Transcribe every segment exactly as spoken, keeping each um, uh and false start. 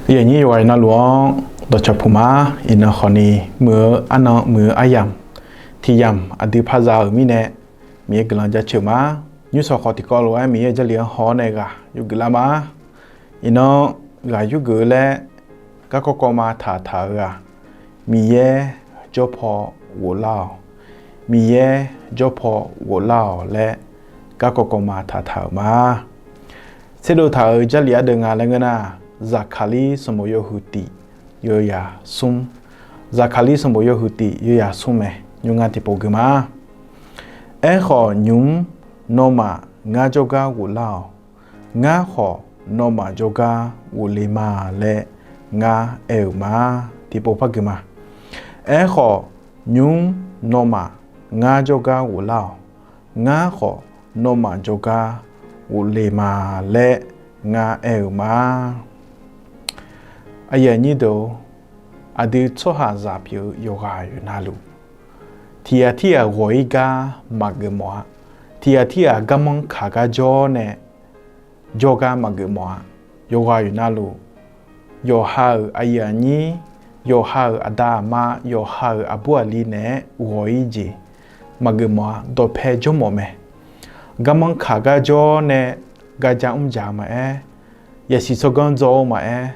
Yaqnyir yawqghaq navluf-anr dawqcawq puq ma. Iqnan khawfni muiq-eu arnan muiq-eu aryamq tiq yamq aqdui par za-euq mirnae, Miqyaer guiqlanq jaceuq ma. Nymrshawq khawf tiqkawv lof-aer Miqyaer-euq Jarlif-anr haw-awr nae ghaq yurgeuf lar ma. Iqnan ghaq yurgeuf-eu laer garkawv kawv ma taqtaq-eu ghaq, Miqyaer jawr paw ghoflar-awq, Miqyaer jawr paw ghoflar-awq laer garkawv kawv ma taqtaq-euq ma. Tserdov taq-euq Jarlif ardeuv nga laer ngeur nar, Zaqkaqlir sanqbof yawhuiq tiq yawzaq smr, Zaqkaqlir sanqbof yawhuiq tiq yawzaq smr mae. Nymr ngar tiqpov gui ma. Aerkhawf nymq-mr nawmaf ngar jawrgar ghoflar-awq, ngar khawf nawmaf jawrgar ghofle ma laer ngar aer-euq ma. Tiqpov par gui ma. Aerkhawf nymq-mr nawmaf ngar jawrgar ghoflar-awq, ngar khawf nawmaf jawrgar ghofle ma laer ngar aer-euq ma. Aqyuif aqnyir deuq-or, aqdui tsawrhaqzaq pyeuf-eu yawqghaq yawqnavluf, tiq ghaq tirghaq ghawq-ir gar maqgeuf mawf-a. Tiq ghaq tirghaq garmanr kaq gar jawr nae jawrgar maqgeuf mawf-a. Yawqghaq yawqnavluf, yawqha-euq aqyuif aqnyir, yawqha-euq aqda aqma, yawqha-euq aqbur aqli naeq-aer ghawq-ir jeq maqgeuf mawf-a. Dawqpae jawr mawf mae. Garmanr kaq gar jawr nae garja mr jaq-eu maqaer, yasiq tsawrganr dzaw-eu maqaer,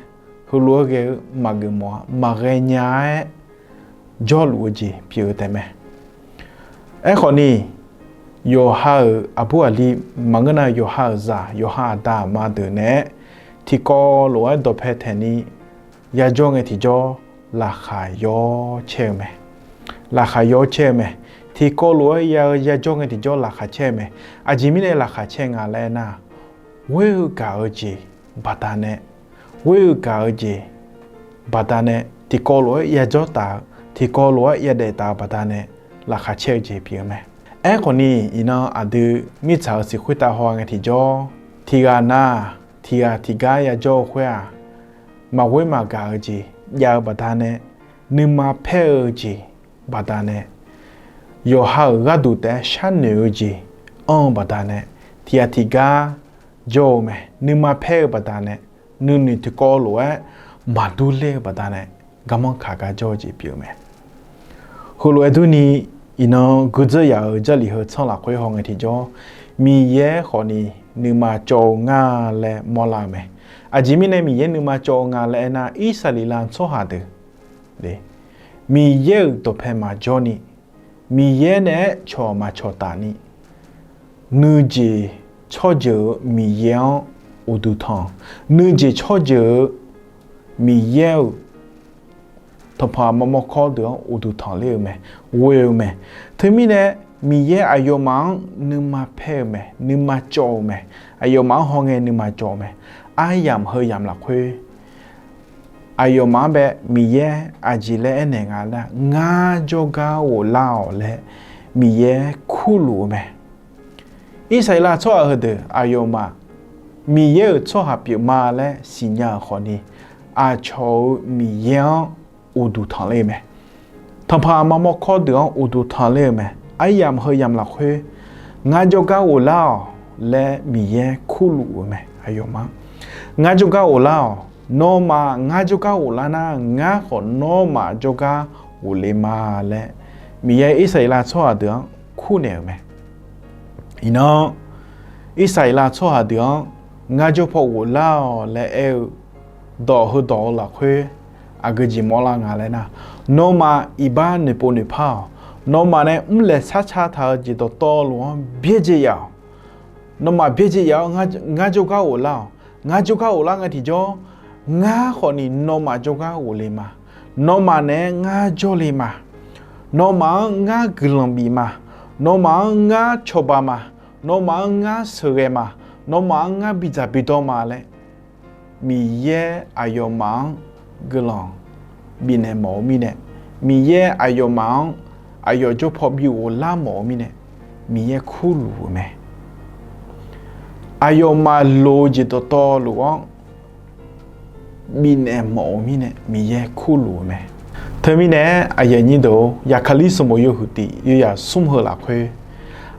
heulof-aer ghae-eu maqgeuf mawf-a. Maqghae nya-aer jawrluf-eu jeq pyeuf-eu taef mae. Aerkhawfni, yawqha-euq aqbur aqli, maqngeur nar yawqha-euq zaq, yawqha aqda aqma deuq naeq-aer tiqkawv lof-aer dawqpae taeqni yajawr ngae tiqjawr laqkhaq yawr caer-eu mae. Laqkhaq yawr caer-eu mae. Tiqkawv lof-aer ya-eu yajawr ngae tiqjawr laqkhaq caer-eu mae. Aqjeq mirnae laqkhaq caer nga laer nar, ghoer-eu gaq-eu jeq baqdanae, ghoer-eu gaq-eu jeq baqdanae, tiqkawv lof-aer yajawr taf-eu, tiqkawv lof-aer yadaef taf-eu baqdanae laqkhaq caer-eu jeq pyeuf-eu mae. Aerkhawfni, iqnan aqdui mirtsaq-euq siq khoertav haw ngae tiqjawr, tiq ghaq nar, tiq ghaq tiq gar yajawr-eu khoer-aq, maqghoer maqgaq-eu jeq jav-eu baqdanae, nuima paer-eu jeq baqdanae, yawqha-euq gharduq taef-aer sharnoeq-eu jeq anr-eu baqdanae, tiq ghaq tiq gar jawr-eu mae. Nuima paer-eu baqdanae, nuinoeq tiqkawv lof-aer maqdur ler-eu baqdanae, garmanr kaq gar jawr-eu jeq pyeuf-eu mae. Heulof-aer durni, iqnan guirzeur yaf-euq Jarlif heu tsanr lafkhoer haw ngae tiqjawr, Miqyaer khawfni nuima cawv-eu nga laer mawrlar-eu mae. Aqjeq mirnae Miqyaer nuima cawv-eu nga laer aernar, Irsaqleqlav tsawrhaq deuq Miqyaer-euq dawqpae maqjawr ni, Miqyaer naeq-aer cawq maqcawq taf ni, nuijeq tsawrjeuq-eu Miqyaer-anr uqduq tanq, nuijeq tsawrjeuq-eu Miqyaer-euq tanqpanq aqma mawrkawr deuq-anr uqduq tanqler-eu mae, ghoe-eu mae. Teumirnae, Miqyaer aqyawfmaf-anr nuima paer-eu mae, nuima cawv-eu mae, aqyawfmaf-anr hawngae nuima cawv-eu mae. Aryamq heuyamq lafkhoer aqyawfmaf-anr bae Miqyaer aqjeq laer aernaeq nga nar, ngar jawrgar ghoflar-awq laer Miqyaer kurluf-eu mae. Irsaqleqlav tsawrhaq heudeuq aqyawfmaf Miqyaer-euq tsawrhaq pyeufma laer siqnya-euq khawfni, aqcawq-euq Miqyaer-anr uqduq tanqler-eu mae. Tanqpanq aqma mawrkawr deuq-anr uqduq tanqler-eu mae. Aryamq heuyamq lafkhoer, ngar jawrgar ghoflar-awq laer Miqyaer kurluf-eu mae. Aqyawfmaf-anr, ngar jawrgar ghoflar-awq, nawmaf ngar jawrgar ghoflar nar, ngar khawf nawmaf jawrgar ghofle ma laer Miqyaer Irsaqleqlav tsawrhaq deuq-anr kurnaeq-euq mae. Iqnan, Irsaqleqlav tsawrhaq deuq-anr ngar jawr paw ghoflar-awq laer aer-eu dawq heudawq-eu lafkhoer aqgeu jeq mawrlar nga laer nar, nawmaf iqbax noeqpov noeqpar-awq. Nawmaf nae mrlaeq sharca taq-eu jeq dawqtawvluf-anr byaerdzae yaf-awq. Nawmaf byaerdzae yaf-awr ngar jawrgar ghoflar-awq. Ngar jawrgar ghoflar ngae tiqjawr, ngar khawfni nawmaf jawrgar ghofle ma. Nawmaf naeq-aer ngar jawrle ma. Nawmaf-anr ngar guiqlanq bif ma. Nawmaf-anr ngar cawba ma. Nawmaf-anr ngar sheuqghae ma. Nawmaf-anr ngar bidzaq bidawr ma laer Miqyaer aqyawfmaf-anr guiqlanq bifnaeq mawf-eu mirnae, Miqyaer aqyawfmaf-anr aqyawf jawr paw bi ghoflar mawf-eu mirnae, Miqyaer kurluf-eu mae. Aqyawfmaf loq-eu jeq dawqtawvluf-anr bifnaeq mawf-eu mirnae Miqyaer kurluf-eu mae. Teumirnae aqyuif aqnyir deuq-or, Zaqkaqlir sanqbof yawhuiq tiq yawzaq smr heu lafkhoer,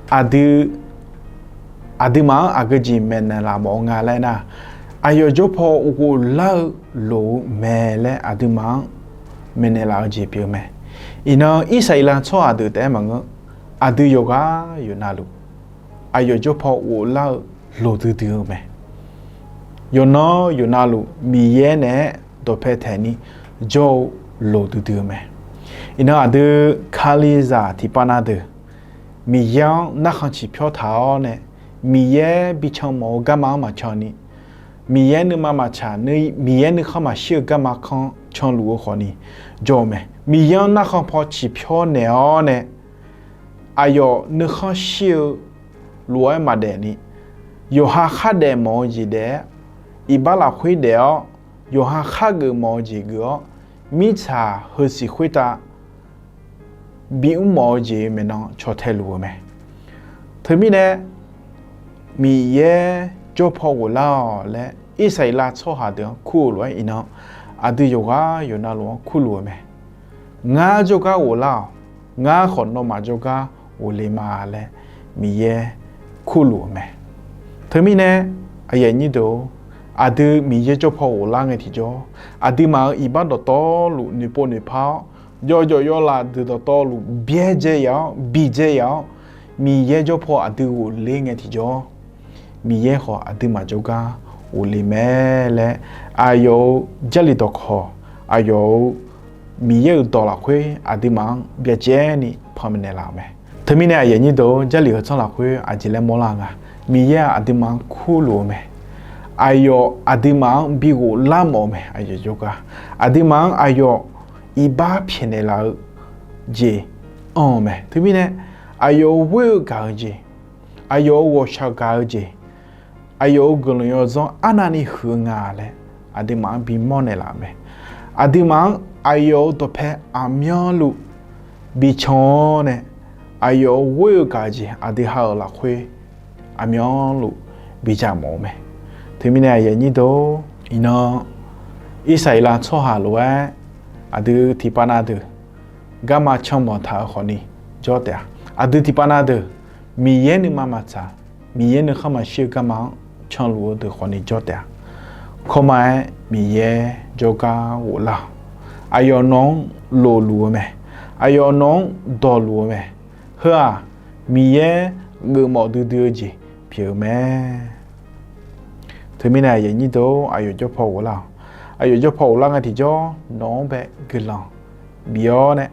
aqdui, aqduimaf-anr aqgeu jeq maeqnaeq laf mawf-eu nga laer nar, aqyawf jawrpaw ghoflar-eu loq-eu mae laer aqduimaf-anr maeqnaeq laf-eu jeq pyeuf-eu mae. Iqnan Irsaqleqlav tsawrhaq deuq taef-aer maqngeur, aqdui yawqghaq yawqnavluf aqyawf jawrpaw ghoflar-eu loq duidui-eu mae. Yawqnan yawqnavluf Miqyaer naeq-aer dawqpae taeqni jawr-eu loq duidui-eu mae. Iqnan aqdui Kalizaq tiqpav na deuq Miqyaer-anr narkhan ciqpyawr taq-awr nae, Miqyaer bican mawf-eu garma-anr maqcan ni, Miqyaer nuima maqtsaq, Miqyaer nuikhanr maqshir-eu garma kanr canluf-eu khawfni jawr-eu mae. Miqyaer-anr narkhan paw ciqpyawr naeq-awr nae, aqyawf nuikhanr shir-eu lof-aer maqdaef ni, yawqha khardaef mawf-eu jeq daef-aer, iqbax lafkhoer daef-awr, yawqha khargeuf mawf-eu jeq geuf-awr, mirtsaq heusiq khoertav bimr mawf-eu jeq maeqnan caw tae luf-eu mae. Teumirnae, Miqyaer jawrpaw ghoflar-awq laer Irsaqleqlav tsawrhaq deuq-anr kur-eu lof-aer iqnan, aqdui yawqghaq yawqnavluf-anr kurluf-eu mae. Ngar jawrgar ghoflar-awq, ngar khawf nawmaf jawrgar ghofle ma laer Miqyaer kurluf-eu mae. Teumirnae, aqyuif aqnyir deuq-or, aqdui Miqyaer jawrpaw ghoflar ngae tiqjawr, aqduimaf-euq iqbax dawqtawvluf noeqpov noeqpar-awr, yawjawf yawlaf deuq dawqtawvluf byaerdzae yaf-awr, bidzae yaf-awr, Miqyaer jawrpaw aqdui ghofler ngae tiqjawr, Miqyaer khawf aqduimaf jawrgar ghofle mae laer, aqyawf-euq Jarlif dawqkawq, aqyawf-euq Miqyaer-euq dawq lafkhoer aqduimaf-anr byacaevni panmaeq naeqlaf-euq mae. Teumirnae aqyuif aqnyir deuq-or, Jarlif heu tsanr lafkhoer aqjeq laer mawrlar-eu nga. Miqyaer-aq aqduimaf-anr kurluf-eu mae. Aqyawf aqduimaf-anr bi ghoflar mawf-eu mae. Aqyawf jawrgar, aqduimaf-anr aqyawf iqbax pyaeqnaeq laf-eu jeq anr-eu mae. Teumirnae, aqyawf-euq ghoer-eu gaq-eu jeq, aqyawf-euq ghawqshaq gaq-eu jeq, aqyawf-euq guiqlanq yawdzanr arnavni huiq-eu nga laer aqduimaf-anr bimawr naeqlaf-euq mae. Aqduimaf-anr aqyawf-euq dawqpae aqmyanluf bican-awr nae, aqyawf-euq ghoer-eu gaq-eu jeq aqdui ha-euq lafkhoer aqmyanluf bidzaq mawf-eu mae. Teumirnae aqyuif aqnyir deuq-or, iqnan Irsaqleqlav tsawrhaq lof-aer aqdui tiqpav na deuq garma canmawf taq-eu khawfni jawr taef-a. Aqdui tiqpav na deuq Miqyaer nuima maqtsaq, Miqyaer nuikhanr maqshir-eu garma-anr canluf-eu deuq khawfni jawr taef-a. Kawrma-aer Miqyaer jawrgar ghoflar-awq. Aqyawf nawq-anr lofluf-eu mae. Aqyawf nawq-anr dawqluf-eu mae. Heu-aq, Miqyaer geufmawf duidui-eu jeq pyeuf-eu mae. Teumirnae aqyuif aqnyir deuq-or, aqyawf jawrpaw ghoflar-awq. Aqyawf jawrpaw ghoflar ngae tiqjawr nawq-anr bae guiqlanq bif-awr nae,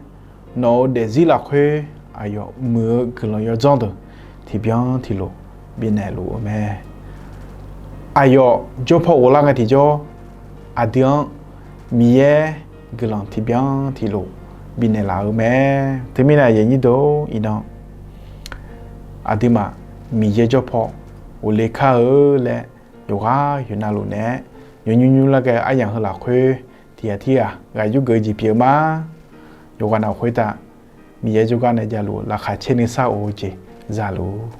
nawq-euq daefzir lafkhoer aqyawf muiq-eu guiqlanq yawdzanr deuq tiqbyan tiqlof bifnaeq luf-eu mae. Aqyawf jawrpaw ghoflar ngae tiqjawr, aqdui-anr Miqyaer guiqlanq tiqbyan tiqlof bifnaeq laf-eu mae. Teumirnae aqyuif aqnyir deuq-or, iqnan aqduimaf Miqyaer jawrpaw ghofle kar-eu laer yawqghaq yawqnavluf naeq-aer yawnymr nymr lar ghae-eu aryamq heu lafkhoer tiqghaq tirghaq ghaq yurgeuf-eu jeq pyeuf-eu ma. Yawqghaq navluf khoertav Miqyaer jawrgar nae javluf laqkhaq caer nuisar of-eu jeq zaluf